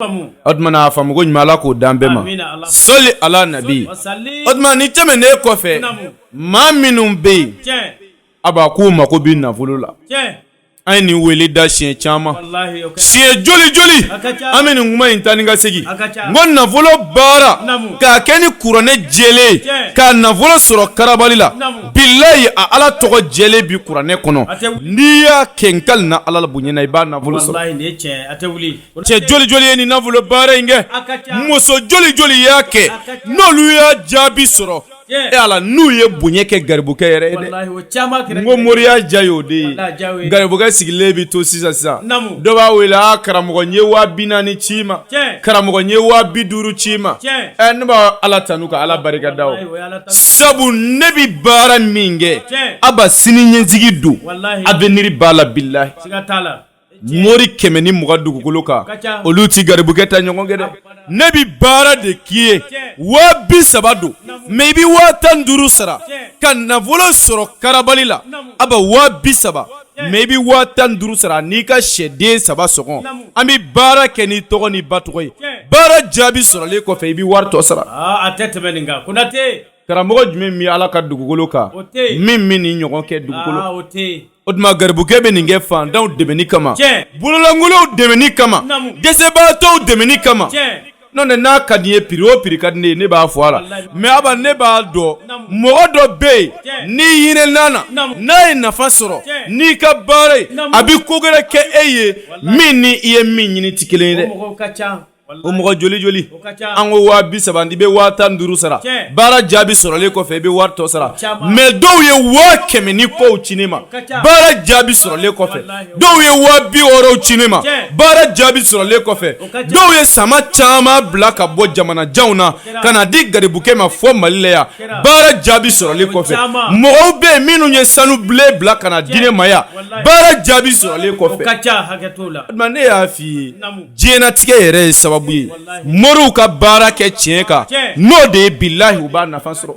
O tuma a faamuko ɲuman Ala k'o d'an bɛɛ ma sɔli ala nabi. O tuma nin tɛmɛnen kɔfɛ, maa minnu bɛ yen a b'a k'u mako bɛ nafolo la, an ye nin wele da siɲɛ caman, siɲɛ joli joli an bɛ nin kuma in taa ni ka segin. N ko nafolo baara k'a kɛ ni kuranɛ jɛlen ye, ka nafolo sɔrɔ karabali la, bilayi a Ala tɔgɔ jɛlen bi kuranɛ kɔnɔ. N'i y'a kɛ, n kalina Ala la bonya na, i b'a nafolo sɔrɔ. Cɛ joli joli ye nin nafolo baara in kɛ? Muso joli joli y'a kɛ n'olu y'a jaabi sɔrɔ? E Ala, n'u ye bonya kɛ garibukɛ yɛrɛ ye dɛ. N ko moriya diya y'o de ye. Garibukɛ sigilen bɛ to sisan sisan, dɔ b'a wele: a karamɔgɔ, n ye 40.000 ci i ma. Karamɔgɔ, n ye 50.000 ci i ma. Ɛ, ne b'a Ala tanu ka Ala barika da o, sabu ne bɛ baara min kɛ, aba sini ɲɛsigi don, avenir b'a la, bilahi. Mori 120 dugukolo kan, olu ti garibukɛ ta ɲɔgɔn kɛ dɛ. Ne bɛ baara de k'i ye, 30.000 don, mais i bɛ 15.000 sara ka nafolo sɔrɔ karabali la. Aba 30.000, mais i bɛ 15.000 sara n'i ka sɛden saba sɔngɔ. An bɛ baara kɛ n'i tɔgɔ ni ba tɔgɔ ye. Baara jaabi sɔrɔlen kɔfɛ, i bɛ wari tɔ sara. A tɛ tɛmɛ nin kan, Konate. Karamɔgɔ jumɛn bɛ Ala ka dugukolo kan min bɛ nin ɲɔgɔn kɛ dugukolo? O tuma garibukɛ bɛ nin kɛ fantanw dɛmɛni kama, bololankolonw dɛmɛni kama, dɛsɛbaatɔw dɛmɛni kama. N'o tɛ, n'a ka di n ye, prix o prix ka di ne ye, ne b'a fɔ a la. Mais aba ne b'a dɔn, mɔgɔ dɔ bɛ yen, n'i hinɛna na, n'a ye nafa sɔrɔ n'i ka baara ye, a bɛ ko wɛrɛ kɛ e ye min ni i ye min ɲini tɛ kelen ye dɛ. O mɔgɔ joli joli? An ko 30.000, i bɛ 15.000 sara, baara jaabi sɔrɔlen kɔfɛ, i bɛ wari tɔ sara. Mais dɔw ye 100.000 ni kɔw ci ne ma, baara jaabi sɔrɔlen kɔfɛ. Dɔw ye 60.000 ci ne ma, baara jaabi sɔrɔlen kɔfɛ. Dɔw ye sama caman bila ka bɔ jamana janw na ka na di garibukɛ ma fɔ Mali la yan, baara jaabi sɔrɔlen kɔfɛ. Mɔgɔw bɛ yen minnu ye sanu bilen bila ka na di ne ma yan, baara jaabi sɔrɔlen kɔfɛ. Ne y'a f'i ye, diɲɛnatigɛ yɛrɛ ye sababu ye. Moriw ka baara kɛ tiɲɛ kan, n'o de ye, bilahi, u b'a nafa sɔrɔ.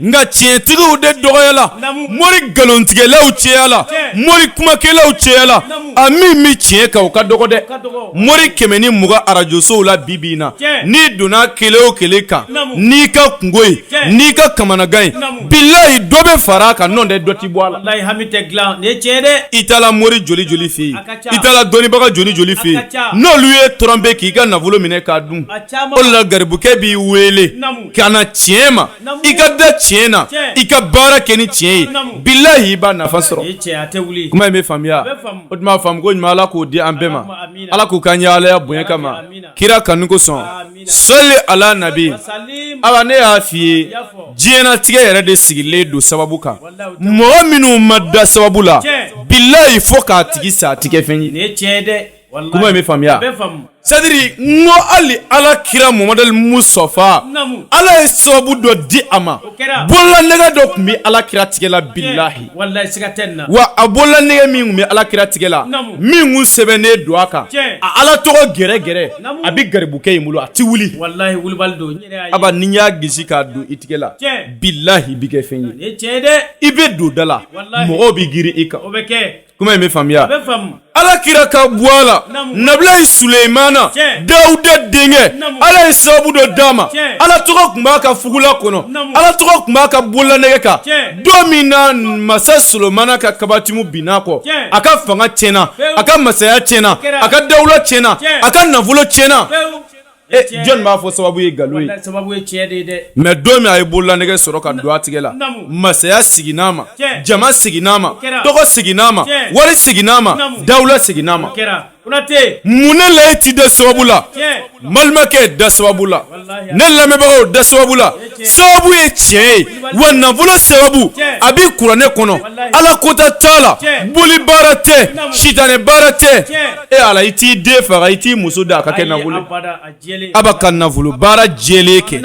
Nka tiɲɛtigiw de dɔgɔyala, mori nkalontigɛlaw cɛyala, mori kumakɛlaw cɛyala. A min bɛ tiɲɛ kan, o ka dɔgɔ dɛ. Mori 120 arajosow la bi bi in na, n'i donna kelen o kelen kan n'i ka kunko ye, n'i ka kamanagan ye, bilahi, dɔ bɛ fara a kan, n'o tɛ dɔ tɛ bɔ a la. I taara mori joli joli fɛ yen? I taara dɔnnibaga joli joli fɛ yen n'olu ye tromper k'i ka nafolo minɛ k'a dun? O de la garibukɛ b'i wele ka na tiɲɛ ma. I ka da tiɲɛ na, i ka baara kɛ ni tiɲɛ ye, bilahi, i b'a nafa sɔrɔ. Kuma in bɛ faamuya. O tuma faamuko ɲuman, Ala k'o di an bɛɛ ma. Ala k'u k'an ye Alaya bonya kama, kira kanu kosɔn, sɔli ala nabi. Ala, ne y'a f'i ye, diɲɛnatigɛ yɛrɛ de sigilen don sababu kan. Mɔgɔ minnu ma da sababu la, bilahi, fo k'a tigi sa, a ti kɛ fɛn ye. Kuma in bɛ faamuya. C'est-à-dire, n ko hali Ala kira Muhamadu Mustafa, Ala ye sababu dɔ di a ma. Bololanɛgɛ dɔ tun bɛ Ala kira tigɛ la, bilahi. Wa a bololanɛgɛ min tun bɛ Ala kira tigɛ la, min kun sɛbɛnnen don a kan, a Ala tɔgɔ gɛrɛ gɛrɛ, a bɛ garibukɛ in bolo, a tɛ wuli. Aba n'i y'a gisi k'a don i tigɛ la, bilahi, i bɛ kɛ fɛn ye. I bɛ don da la, mɔgɔw bɛ girin i kan. Kuma in bɛ faamuya. Ala kira ka bɔ a la, nabilayi Sulemana, Dawuda denkɛ, Ala ye sababu dɔ d'a ma. Ala tɔgɔ tun b'a ka fugula kɔnɔ, Ala tɔgɔ tun b'a ka bololanɛgɛ kan. Don min na masa Sulemana ka kabatimu binna kɔ, a ka fanga tiɲɛna, a ka masaya tiɲɛna, a ka dawula tiɲɛna, a ka nafolo tiɲɛna. Jɔn b'a fɔ sababu ye nkalon ye? Sababu ye tiɲɛ de ye dɛ. Mais don min a ye bololanɛgɛ sɔrɔ ka don a tigɛ la, masaya seginna a ma, jama seginna a ma, tɔgɔ seginna a ma, wari seginna a ma, dawula seginna a ma. Mun ne la e ti da sababu la? Balimakɛ, da sababu la. Ne lamɛnbagaw, da sababu la. Sababu ye tiɲɛ ye. Wa nafolo sababu a bɛ kuranɛ kɔnɔ. Ala kota t'a la, boli baara tɛ, sitanɛ baara tɛ. E Ala, i t'i den faga, i t'i muso da a ka kɛ nafolo. Aba ka nafolo baara jɛlen kɛ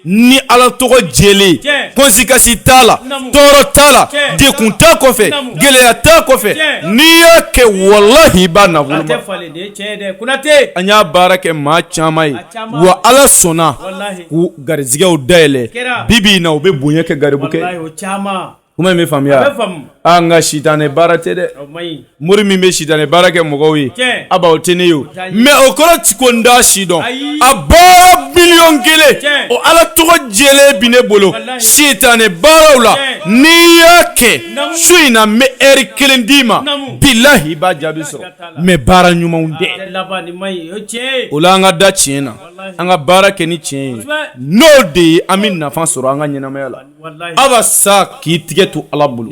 ni Ala tɔgɔ jɛlen, conséquence t'a la, tɔɔrɔ t'a la, dekun t'a kɔfɛ, gɛlɛya t'a kɔfɛ. N'i y'a kɛ, walahi, i b'a nafolo. An y'a baara kɛ maa caman ye, wa Ala sɔnna k'u garijɛgɛw dayɛlɛ. Bi bi in na, u bɛ bonya kɛ garibukɛ. Kuma in bɛ faamuya. An ka sitanɛ baara tɛ dɛ. Mori min bɛ sitanɛ baara kɛ mɔgɔw ye, aba, o tɛ ne ye o. Mais o kɔrɔ ti ko n t'a si dɔn. A baara miliyɔn 1, o Ala tɔgɔ jɛlen bi ne bolo. Sitanɛ baaraw la, n'i y'a kɛ su in na, n bɛ ɛri kelen d'i ma, bilahi, i b'a jaabi sɔrɔ. Mais baara ɲumanw tɛ. O la, an ka da tiɲɛ na, an ka baara kɛ ni tiɲɛ ye. N'o de ye, an bɛ nafa sɔrɔ an ka ɲɛnamaya la. Aba sa, k'i tigɛ to Ala bolo.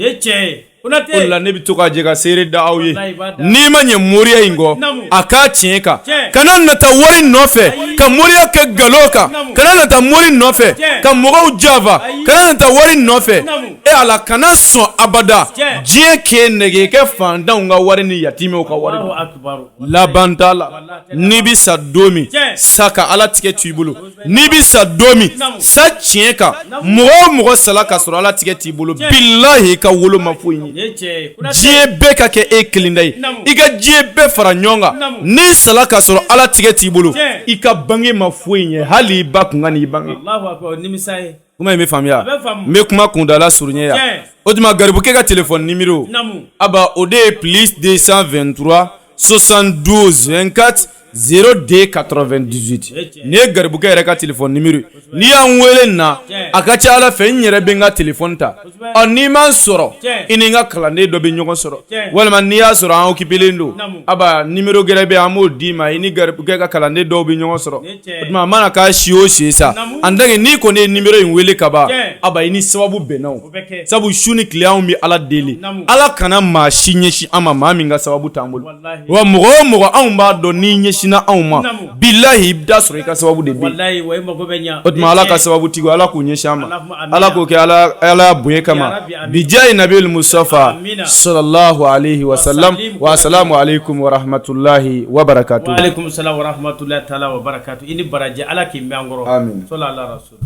O la, ne bɛ to ka jɛ ka seere da aw ye. N'i ma ɲɛ moriya in kɔ, a k'a tiɲɛ kan. Kana nata wari nɔfɛ ka moriya kɛ nkalon kan. Kana nata mori nɔfɛ ka mɔgɔw janfa. Kana nata wari nɔfɛ. E Ala, kana sɔn abada diɲɛ k'e nɛgɛ kɛ fantanw ka wari ni yatimɛw ka wari. Laban t'a la. N'i bɛ sa don min, sa ka Ala tigɛ to i bolo. N'i bɛ sa don min, sa tiɲɛ kan. Mɔgɔ o mɔgɔ sala ka sɔrɔ Ala tigɛ t'i bolo, bilahi, ka wolo ma foyi ɲɛ. Diɲɛ bɛɛ ka kɛ e kelen da ye, i ka diɲɛ bɛɛ fara ɲɔgɔn kan, n'i sala ka sɔrɔ Ala tigɛ t'i bolo, i ka bange ma foyi ɲɛ, hali i ba kun ka n'i bange. Kuma in bɛ faamuya. N bɛ kuma kundala surunya yan. O tuma, garibukɛ ka téléphone numéro, aba, o de ye +223 72 24 02 98. Nin ye garibukɛ yɛrɛ ka téléphone numéro. N'i y'an wele na, a ka ca Ala fɛ, n yɛrɛ bɛ n ka téléphone ta. Ɔ, n'i m'an sɔrɔ, i ni n ka kalanden dɔ bɛ ɲɔgɔn sɔrɔ, walima n'i y'a sɔrɔ an occupélen don, aba, numéro gɛrɛ bɛ, an b'o d'i ma, i ni garibukɛ ka kalanden dɔw bɛ ɲɔgɔn sɔrɔ. O tuma, a mana k'a si o si sa, en tant que n'i kɔni ye numéro in wele ka ban, aba, i ni sababu bɛnna o. Sabu su ni tile, anw bɛ Ala deli, Ala kana maa si ɲɛsin an ma, maa min ka sababu t'an bolo. Wa mɔgɔ o mɔgɔ, anw b'a dɔn, n'i ɲɛsinna anw ma, bilahi, i bɛ taa sɔrɔ i ka sababu de bɛ yen. O tuma, Ala ka sababu tigiw, Ala k'u ɲɛsin an ma. Ala k'o kɛ Ala bonya kama, bijahi nabil mustafa sallallahu alaihi wa sallam. Wa salamu alaikum wa rahmatulahi wa barakatuh. Wa alaikum salam wa rahmatulahi taala wa barakatuh. I ni baraji, Ala k'i mɛn an kɔrɔ. Amin. Sɔli ala rasul.